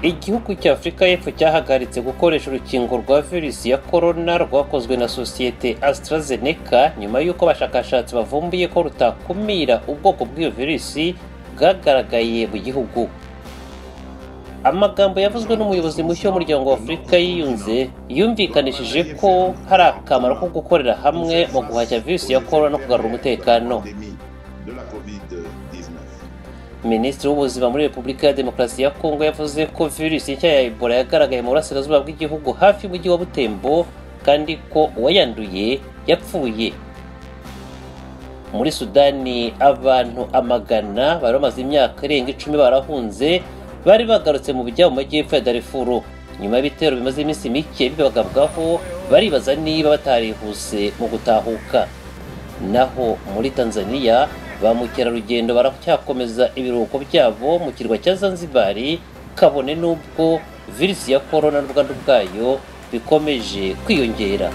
Igihugu cya Afurika y'Epfo cyahagaritse gukoresha urukingo rwa virusi ya corona rwakozwe na sosiyete AstraZeneca nyuma y'uko abashakashatsi bavumbuye ko rutakumira ubwoko bw'iyo virusi bwagaragaye mu gihugu. Amagambo yavuzwe n'umuyobozi mushya w'umuryango wa Afurika yiyunze yumvikanishije ko hari akamaro ko gukorera hamwe mu guhashya virusi ya corona no kugarura umutekano. Minisitiri w'ubuzima muri Repubulika ya Demokarasi ya Kongo yavuze ko virusi nshya ya Ebola yagaragaye mu burasirazuba bw'igihugu hafi y'umujyi wa Butembo kandi ko uwayanduye yapfuye. Muri Sudani abantu amagana bari bamaze imyaka irenga 10 barahunze bari bagarutse mu bijya mu majyepfo ya Darfur nyuma y'ibitero bimaze iminsi mike bibagabwaho, baribaza niba batarihuse mu gutahuka. Naho muri Tanzania ba mukerarugendo baracyakomeza ibiruhuko byabo mu kirwa cya Zanzibar kabone n'ubwo virusi ya corona n'ubwandu bwayo bikomeje kwiyongera.